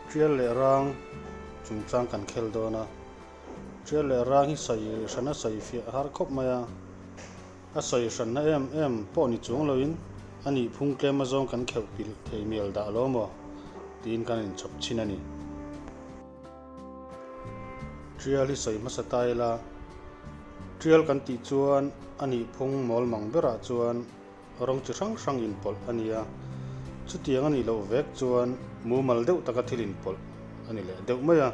Tial leh rang chungchang kan khel dawn a, tial leh rang hi sawi hran a sawi fiah har khawp mai a, a sawi hranna em em pawh ni chuang loin a nih phung tlem azawng kan kheuh pilh thei mial dah lo maw tiin kan inchhawp chhin a ni. Tial hi sawi hmasa ta ila, tial kan tih chuan a nih phung mawl mang berah chuan rawng chi hrang hrang inpawlh a ni a, chutiang a nih loh vek chuan mumal deuh taka thil inpawlh a ni leh deuh mai a.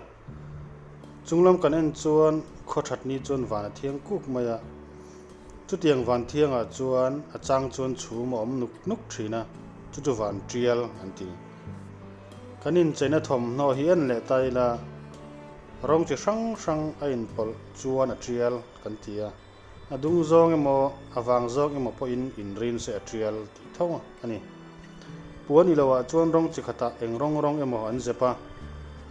Chunglam kan en chuan khaw that ni chuan van a thiang kuk mai a, chutiang van thiangah chuan a chang chuan chhum a awm nuk nuk thin a, chu chu van tial an ti. Kan incheina thawmhnaw hi en leh ta ila, rawng chi hrang hrang a inpawlh chuan a tial kan ti a. A dung zawng emaw, a vang zawng emaw pawhin inrin se a tial tih tho a ni. Puan i loah chuan rawng chi khatah eng rawng rawng emaw an zep a,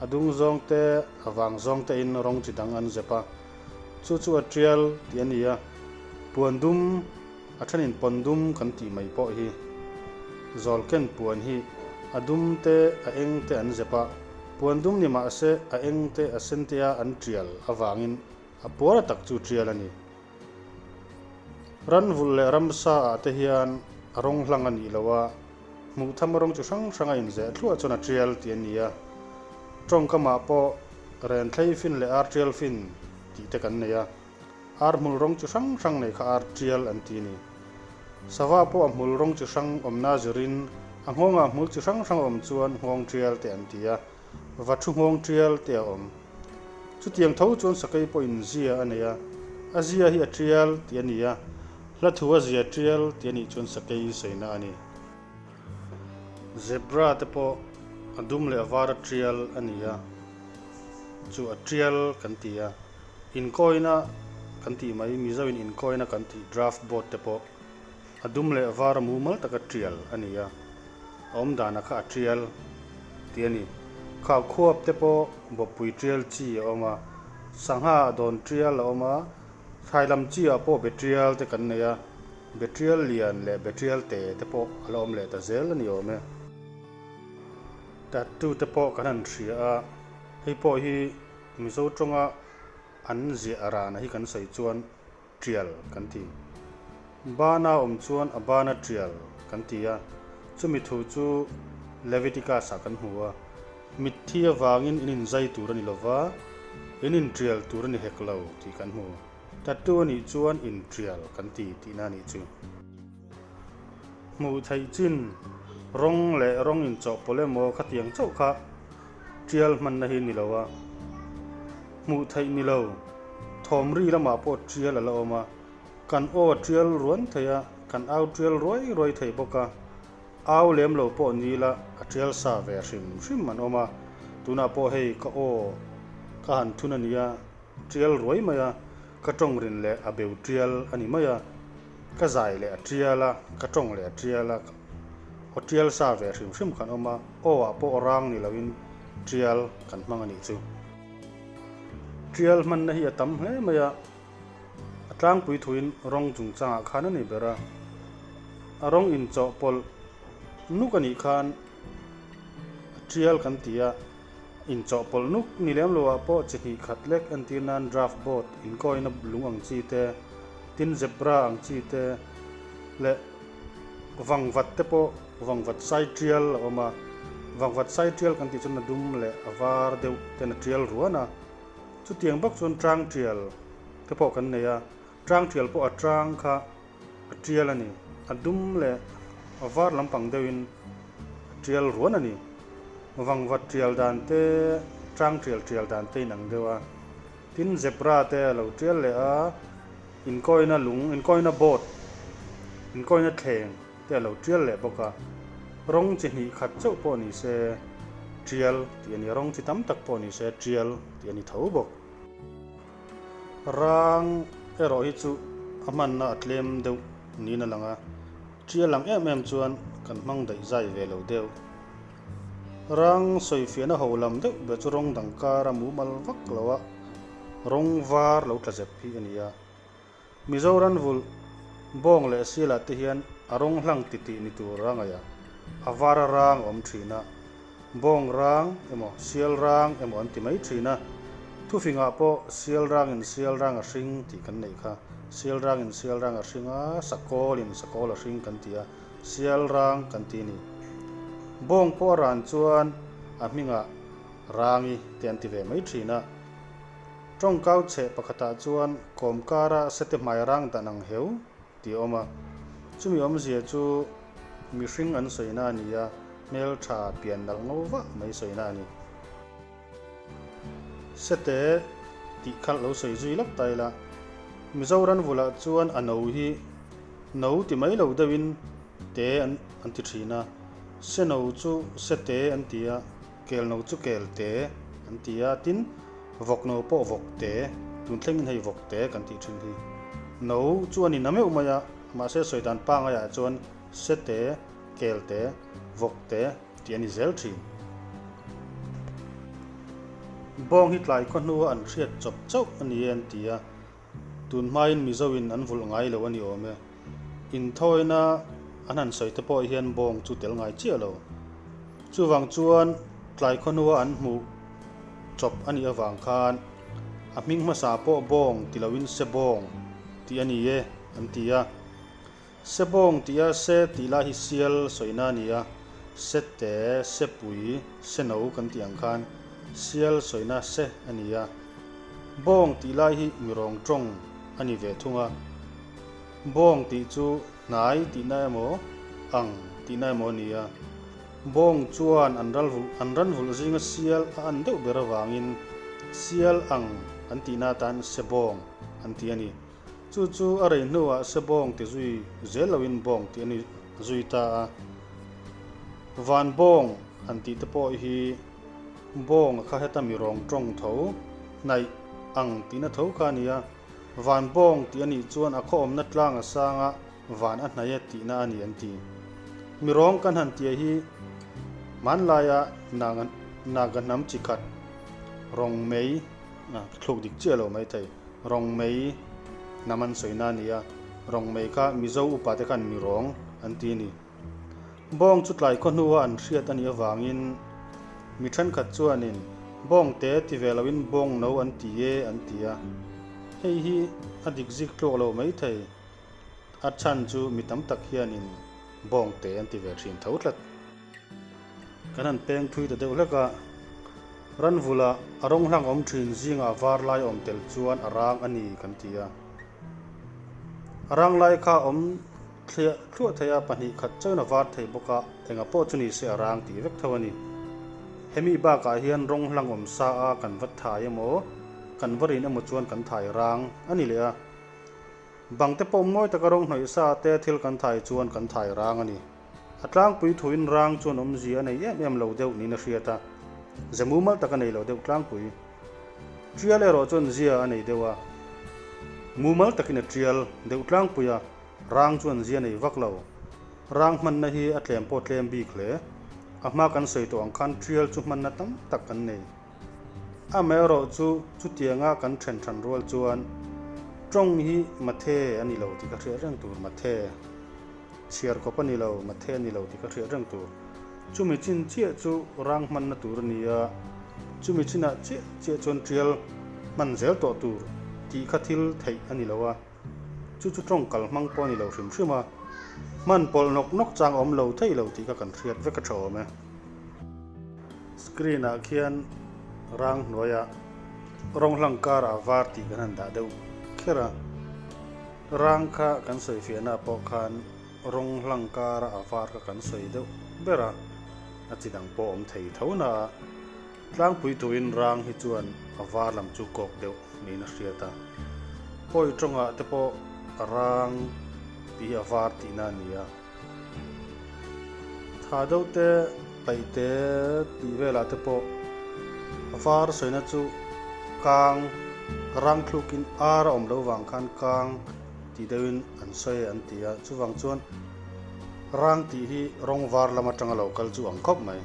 a dung zawng te, a vang zawng tein rawng chi dang an zep a. Chu chu a tial tih a ni a, puan dum, a thenin pawn dum kan tih mai pawh hi. Zawlken puan hi a dum te, a eng te an zep a, puan dum ni mah se a eng te, a sen te a an tial avangin A puara tak chu tial a ni. Ran vulh leh ramsa ah te hian a rawng hlang a nih lo a, hmuh tham a rawng chi hrang hrang a inzeh thluah chuan a tial tih a ni a. Tawngkamah pawh ren thlei fin leh ar tial fin tih te kan nei a, ar hmul rawng chi hrang hrang nei kha ar tial an ti a ni. Sava pawh a hmul rawng chi hrang awmna zirin a nghawngah hmul chi hrang hrang a awm chuan nghawng tial te an ti a, va thu nghawng tial te a awm. Chutiang tho chuan sakei pawhin zia a nei a, a zia hi a tial tih a ni a, hla thu a zia tial tih a nih chuan sakei saina a ni. Zebra te pawh a dum leh a var a tial a ni a, chu a tial kan ti a, inkawina kan tih mai, Mizoin inkawina kan tih draft board te pawh a dum leh a var a mumal taka tial a ni a, a awm dana kha a tial tih a ni. Khau khuap te pawh bawppui tial chi a awm a, sangha a dawn tial a awm a, thlai lam chi ah pawh be tial te kan nei a, be tial lian leh be tial te te pawh a la awm leh ta zel a ni awm e. Tattoo te pawh kan han hria a, hei pawh hi Mizo tawnga an ziah rana hi kan sawi chuan tial kan ti. Bana awm chuan a bana tial kan ti a, chumi thu chu Leviticus-ah kan hmu a, Mitthi avangin in inzai tur a ni lova, in intial tur a ni hek lo tih kan hmu. Tattoo a nih chuan intial kan ti tihna a nih chu. Hmuh theih chin rawng leh rawng inchawhpawlh emaw khatiang chauh kha tial hmanna hi ni lo a, hmuh theih ni lo, thawm ri lamah pawh tial a la awm a, kan aw a tial ruan thei a, kan au tial ruai ruai thei bawk a, au lem lo pawh ni ila a tial sa ve hrim hrim an awm a, tunah pawh hei ka aw ka han thun a nia, tial ruai mai a, ka tawng rin leh a beu tial a ni mai a, ka zai leh a tial a, ka tawng leh a tial a. Aw tial sa ve hrim hrim kan awm a, aw ah pawh rang ni loin tial kan hmang a nih chu. Tial hmanna hi a tam hle mai a, a tlangpui thuin rawng chungchangah khan a ni ber a, a rawng inchawhpawlh nuk a nih khan a tial kan ti a, inchawhpawlh nuk ni lem loah pawh chi hnih khat lek entir nan draft board inkawina lung ang chi te, tin zebra ang chi te leh Vangvat te pawh vangvat sai tial a awm a, vangvat sai tial kan tih chuan a dum leh a var deuh ten a tial ruan a, chutiang bawk chuan tang tial te pawh kan nei a, tang tial pawh a tang kha a tial a ni, a dum leh a var lampang deuhin a tial ruan a ni, vangvat tial dan te tang tial tial dan te inang deuh a, tin zebra te a lo tial leh a. Inkawina lung, inkawina board, inkawina thleng te a lo tial leh bawk a, rawng chi hnih khat chauh pawh ni se tial tih a ni, rawng chi tam tak pawh ni se tial tih a ni tho bawk. Rang erawh hi chu a hmanna a tlem deuh niin a lang a, tial ang em em chuan kan hmang daih zai ve lo deuh. Rang sawifiahna ho lam deuh ber chu rawng dang kar a mumal vak lo a, rawng var lo tla zep hi a ni a. Mizoram vulh bawng leh sialah te hian a rawng hlang titih ni tur a ngaih a, a var a rang a awm thin a. Bawng rang emaw sial rang emaw an ti mai thin a. Thufingah pawh sial rangin sial rang a hring tih kan neih kha. Sial rangin sial rang a hring a, sakawlin sakawl a hring kan ti a, sial rang kan ti a ni. Bawng pawh a ran chuan a hmingah rangi te an ti ve mai thin a. Tawngkau chheh pakhatah chuan kawmkara sete hmai rang dan ang heu tih a awm a. Chumi awmzia chu mihring an sawina a ni a, hmeltha pian nalh ngo vah mai sawina a ni. Sete tih kha lo sawi zui lawk ta ila, Mizoram vulah chuan a no hi no ti mai lo deuhin te an an ti thin a, se no chu se te an ti a, kel no chu kel te an ti a, tin vawk no pawh vawk te, tun thlengin hei vawk te kan tih thin hi. No chu a ni na meuh mai a, mahse sawi dan pangaiah chuan se te, kel te, vawk te, tih a ni zel thin. Bawng hi tlai khaw hnua an hriat chawp chauh a ni e an ti a, tun hmain Mizoin an vulh ngai lo a ni awm e. Inthawina an han sawi te pawh hian bawng chu tel ngai chiah lo. Chuvang chuan tlai khaw hnua an hmuh chawp a nih avang khan a hming hmasa pawh bawng ti loin se bawng tih a ni e an ti a. Sebawng tih a se tih lai hi sial sawina a ni a, se te, se pui, se no kan tih ang khan sial sawina se a ni a. Bawng tih lai hi mirawng tawng a ni ve thung a. Bawng tih chu hnai tihna emaw, ang tihna emaw a ni a. Bawng chuan an ral vulh an ran vulh zinga sial a an deuh ber avangin sial ang an tihna atan sebawng an ti a ni. Chu chu a rei hnuah Sebawng ti zui zel loin Bawng tih a ni zui ta a. Van Bawng han tih te pawh hi Bawng a kha heta mi rawng tawng tho, hnaih ang tihna tho kha a ni a. Van Bawng tih a nih chuan a khawawmna tlang a sang a, van a hnaih e tihna a ni an ti. Mi rawng kan han tia hi hmanlaia Naga hnam chi khat rawng mei, thluk dik chiah lo maithei. Rawng mei hnam an sawina a ni a, rawng mei kha Mizo upa te khan mi rawng an ti a ni. Bawng chu tlai khaw hnua an hriat a nih avangin mi thenkhat chuanin bawng te ti ve loin bawng no an ti e an ti a, hei hi a dik zik tluak lo maithei. A chhan chu mi tam tak hianin bawng te an ti ve thin tho tlat. Kan han peng thui ta deuh hlek a, ranvula a rawng hlang awm thin zingah a var lai awm tel chuan a rang a ni kan ti a. A rang lai kha awm thliah thluah thei a, pahnih khat chauhin a var thei bawk a, enga pawh chu ni se a rang tih vek tho a ni. Hemi bakah hian rawng hlang awm sa a kan va thai emaw, kan va rin emaw chuan kan thai rang a ni leh a. Bang te pawh mawi taka rawng hnawih sa te thil kan thai chuan kan thai rang a ni. A tlangpui thuin rang chuan awmzia a nei em em lo deuh niin a hriat a, ze mumal tak a nei lo deuh tlangpui. Tial erawh chuan zia a nei deuh a, mumal takin a tial deuh tlangpui a, rang chuan zia nei vak lo. Rang hmanna hi a tlem pawh tlem bik hle. A hma kan sawi tawh ang khan tial chu hmanna tam tak kan nei. Amaherawh chu chutianga kan then than rual chuan tawng hi mathe a ni lo tih ka hriat reng tur mathe. Chhiar kawp a ni lo, mathe a ni lo tih ka hriat reng tur. Chumi chin chiah chu rang hmanna tur a ni a, chumi chinah chiah chiah chuan tial hman zel tawh tur tih kha thil theih a ni lo a, chu chu tawng kal hmang pawh a ni lo hrim hrim a, hman pawlh nawk nawk chang a awm lo thei lo tih kha kan hriat vek a tha awm e. Screen ah khian rang hnuaiah rawng hlang karah var tih kan han dah deuh kher a. Rang kha kan sawi fiahna pawh khan rawng hlang kara a var kha kan sawi deuh ber a, a chi dang pawh awm thei tho na a, tlangpui tuin rang hi chuan a var lam chu kawk deuh niin a hriat a, pawi tawngah te pawh a rang tih hi a var tihna a ni a. Tha deuh te, paih te tih velah te pawh a var sawina chu kang rang thlukin ar a awm loh vang khan kang tih deuhin an sawi an ti a, chuvang chuan rang tih hi rawng var lam atanga lo kal chu ang khawp mai.